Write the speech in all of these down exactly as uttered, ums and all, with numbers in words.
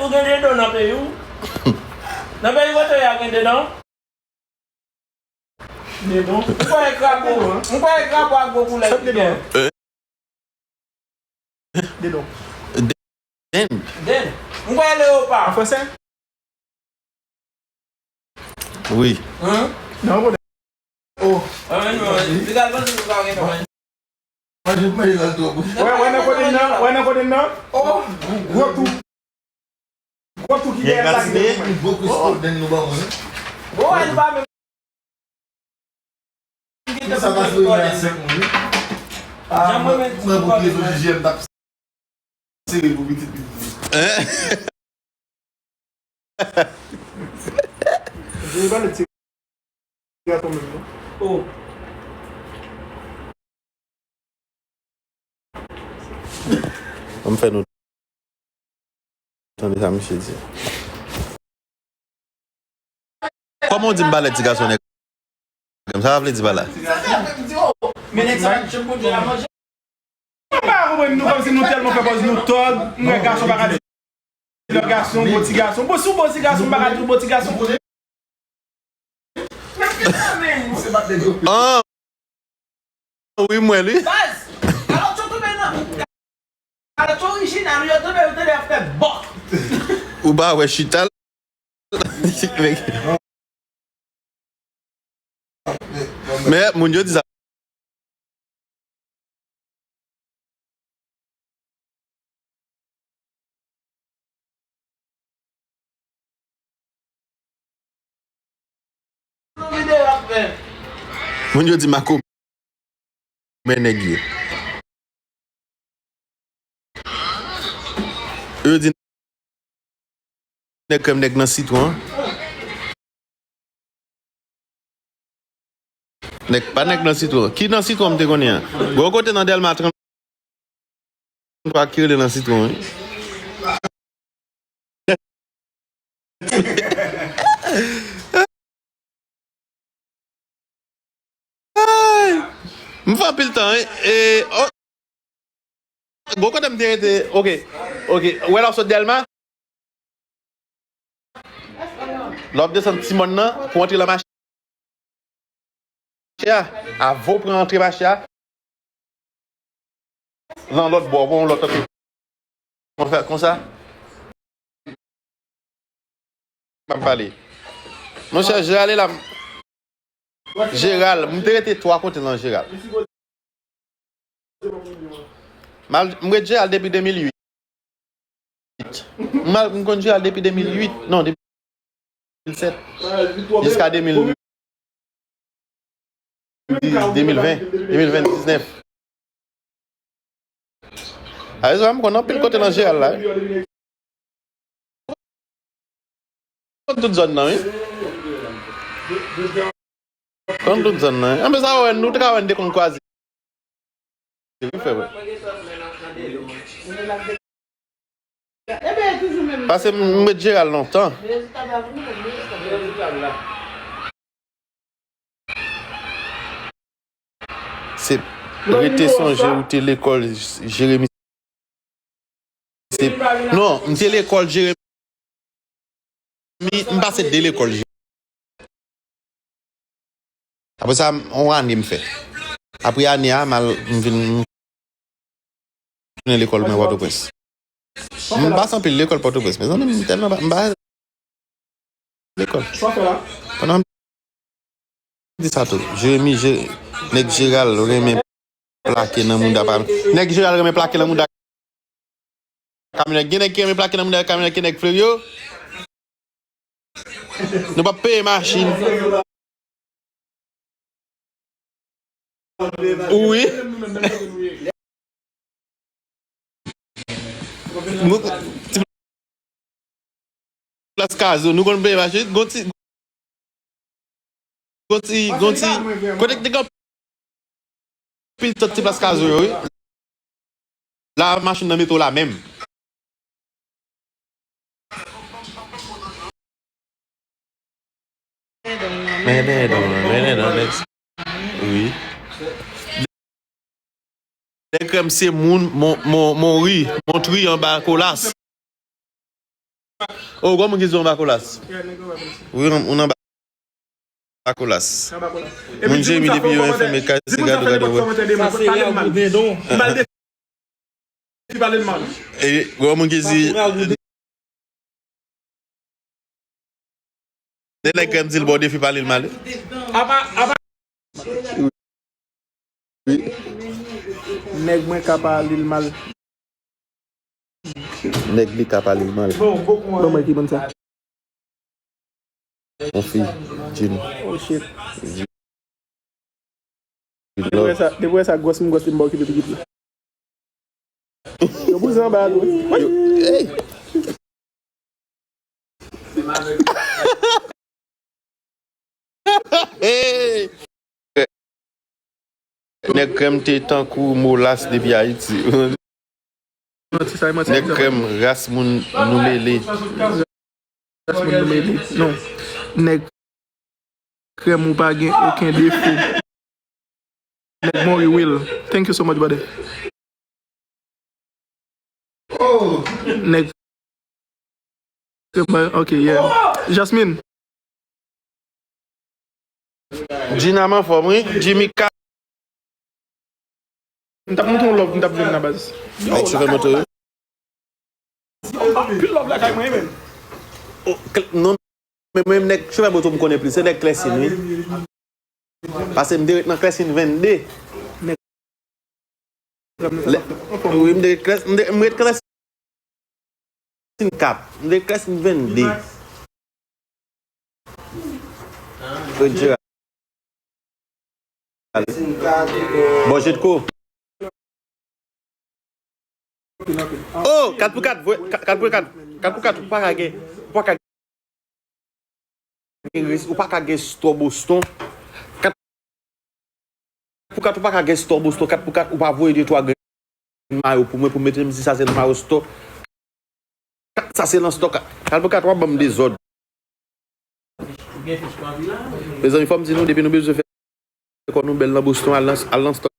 Ou gen dedo nan peyi w? Nan peyi kote w ye a gen dedo? Dedo. M kwè krapo, m kwè krapo a gwo koulè ki gen. Dedo. Den. Den. M kwè leopa. An franse? Wi. Hein? Non, bon. Oh. Ah, non, li ka panse nou pa gen. Manje, manje la twòp. Wè, wè nan kote m nan, wè nan kote m nan. Oh. Gwo tou. Gwo tou ki dèyè la ki dèyè. Gwo Chris Paul den nou ba mwen. Bon, wè, nou pa menm. Sa pa fè mwen a senk moun, wi. Ah, mwen, mwen pou pye sou jijè, m t ap sere pou pitit pitit. Hein? Jimmy pa met ti gason menm non. Oh. Ban m fè nou tande sa misye di. Kòman w di m pa lè ti gason nèg? Sa vle di pa la. Men nèg sa pa t janm konn jwe a manje. M pa konprann nou kòmsi nou tèlman fè pòz nou tòg, m wè gason pa ka di lòt gason, bon ti gason. Bon, si w bon ti gason, m pa ka di w bon ti gason. Ah, wi, m wè li. Baz, kalòt yo tonbe nan, kalòt yo orijinal, yo tonbe, yo tonbe ap fè bòk. Ou pa wè chita l. Men, moun yo di sa. Moun yo di makomè nèg ye. Yo di nèg krèm nèg nan sitwon an. Nèg pa nèg nan sitwon. Ki nan sitwon m te konnen an? Gwo kote nan Dèlma trant twa ki rele nan sitwon, wi. Ay! M fè anpil tan, wi. E, o, gwo kote m te rete, oke, oke. Ou wè lè w sot Dèlma? Lè w ap desann ti mòn nan, pou antre nan mache a, avan w pran antre mache a, nan lòt bò, bon, lòt kote. Konsa, konsa. M ap pale. Monchè, Jeral la. Jeral, m te rete twa kote nan Jeral. M al, m ret Jeral depi de mil uit. M al, m konn Jeral depi de mil uit. Non, depi de mil sèt. Jiska de mil dis, de mil ven, de mil ven, diznèf. Ayezwa, m konn anpil kote nan Jeral la, wi. Konn tout zòn nan, wi. Konn tout zòn nan, wi. Anben sa, wè, nou te ka wè, n te konn kwaze. Wi, frè, wi. Pase m, m ret Jeral lontan. Se rete sonje ou te lekòl Jeremi. Se, non, m te lekòl Jeremi. M pase de lekòl Jeremi. Apre sa, yon ane m fè. Apre ane a, m al, m vin, m tounen lekòl mwen Pòtoprens. M pase anpil lekòl Pòtoprens, mezanmi, m tèlman pa, m pa lekòl. Pandan m di sa tou, Jeremi, Je-, nèg Jeral renmen plake nan mouda pa. Nèg Jeral renmen plake nan mouda kamyonèt. Gen nèg ki renmen plake nan mouda kamyonèt, gen nèg fleri yo. Nou p ap peye machin. Wi. Nou, ti plas Kazo, nou konn peye machin, gon ti, gon ti, gon ti, kote ki te gen anpil ti plas Kazo yo, wi. La, machin nan mete w la menm. Men, men, men, men, men, men, wi. Nèg krèm se moun, mon, mon, mon ri, mon tri anba kolas. Oh, gwo moun ki di yon bakolas. Wi, yon, yon nan bakolas. Moun Jeremi depi yo enfime kay se gado gado wè. Sa se ragou dendon. Li pale l mal. E, gwo moun ki di, de nèg krèm di l ba w defi pale l mal. Apa, apa. Wi. Nèg mwen ka pale l mal. Nèg li ka pale l mal. Bon, mwen ki moun sa. Yon fi, Jean. Oh shit. Depi wè sa, depi wè sa gwòs m gwòs li m ba okipe pitit la. Yo bouzen anba a tou. Yo, hey. Hey. Nèg krèm te tankou molas depi Ayiti. Nèg krèm ras moun nou mele. Ras moun nou mele. Non. Nèg krèm ou pa gen okenn defo. Nèg Mori Will. Thank you so much, brother. Nèg. Ok, yeah. Jasmine. Djina m anfòm, wi. Jimmy Ka. M t ap montre yon love, m t ap jwenn nan baz. Nèg chofè moto yo. Anpil love lakay mwen, men. Oh, kl-, non, men mwen, nèg chofè moto m konnen plis, se nèg Klèsin, wi. Paske m te ret nan Klèsin vennde. Lè, wi, m te ret Klèsin, m te, m ret Klèsin kat, m te ret Klèsin vennde. Ret Jera. Bon, Jetko. Oh, kat pou kat, vre, kat, kat pou kat, kat pou kat, ou pa ka gen, ou pa ka gen res-, ou pa ka gen store Boston. Kat pou kat, ou pa ka gen store Boston, kat pou kat, ou pa voye de twa grenn mayo pou mwen, pou mete m di sa se nan mayo store. Kat sa se nan store, kat, kat pou kat, w ap ban m dezòd. Mezanmi, fò m di nou, depi nou bezwen fè kò nou bèl nan Boston, al nan, al nan store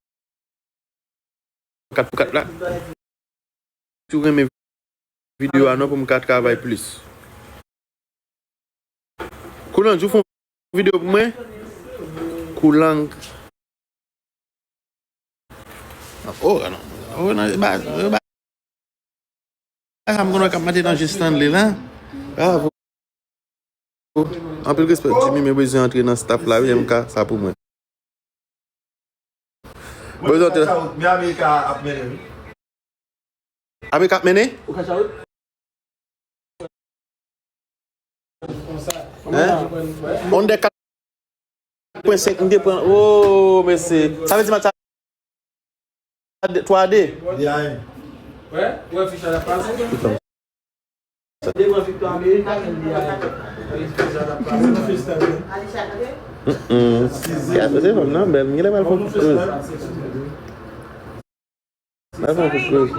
kat pou kat la. Si w renmen videyo a non pou m ka travay plis. Koulang, ou fè yon videyo pou mwen? Koulang. Oh, non. Oh, non, ba, ba, sa m konn wè k ap mande nan je Stanley la. Bravo. Anpil respè, Jimmy, men bezwen antre nan staff la, wi, M K, sa pou mwen. Bezwen antre. Men Amerika ap mennen, wi. Amerika ap mennen? Hein? Under kat pwen senk, m te pran. Oh, mesye. Sa vle di match la twa a de. Devan viktwa Amerika, N B A. Mm-mm. Gade, se fanm nan bèl, m genlè pral fè yon kout koze. Pral fè yon kout koze.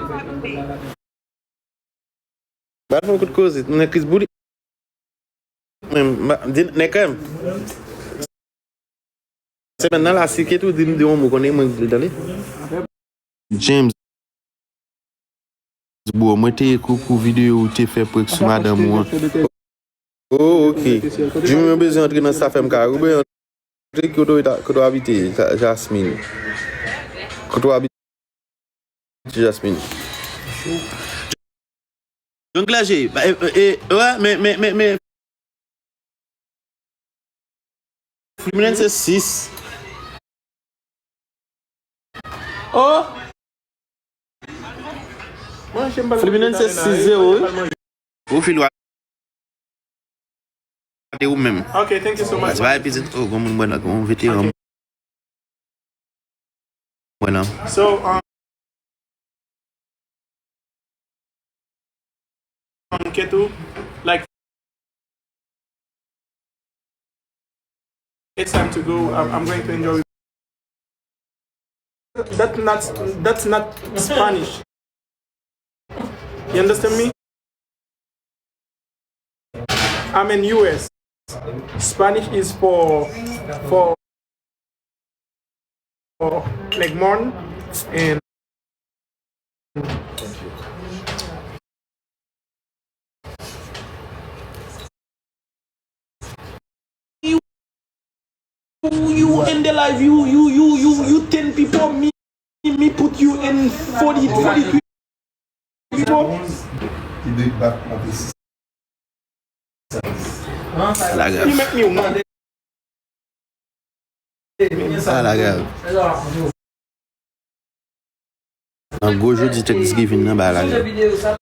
Pral fè yon kout koze. Nan kriz bourik. Men, ma, di, nèg krèm. Semèn nan la, si Ketou di m di yon mo, konnen mwen di l, tande. James, bro, mwen te ekri w pou videyo ou te fè prank sou madanm ou an. Oh, ok. Jimmy, mwen bezwen antre nan staff M K. Ou bezwen antre kote w ta-, kote w abite, Ja-, Jasmine? Kote w abite, Jasmine? John Clergé, ba, e, e, e, wè, men, men, men, men. Fluminense sis. Oh! Fluminense sis zewo, wi. Ou fin rate ou menm. Ok, thank you so much. Se pa pitit, oh, gon moun mwen nan, gon veteran. Ok. Mwen nan. So, um, um, Ketou, like, it's time to go. I'm, I'm going to enjoy. That's not, that's not Spanish. You understand me? I'm in U S. Spanish is for, for, for, like, morning and you in the live, you, you, you, you, you ten people, me, me put you in forty, forty-three people. Ki dwe bat antre six. Sa la grav. You make me mad. Sa la grav. Nan gwo jodi Thanksgiving nan, ba la grav.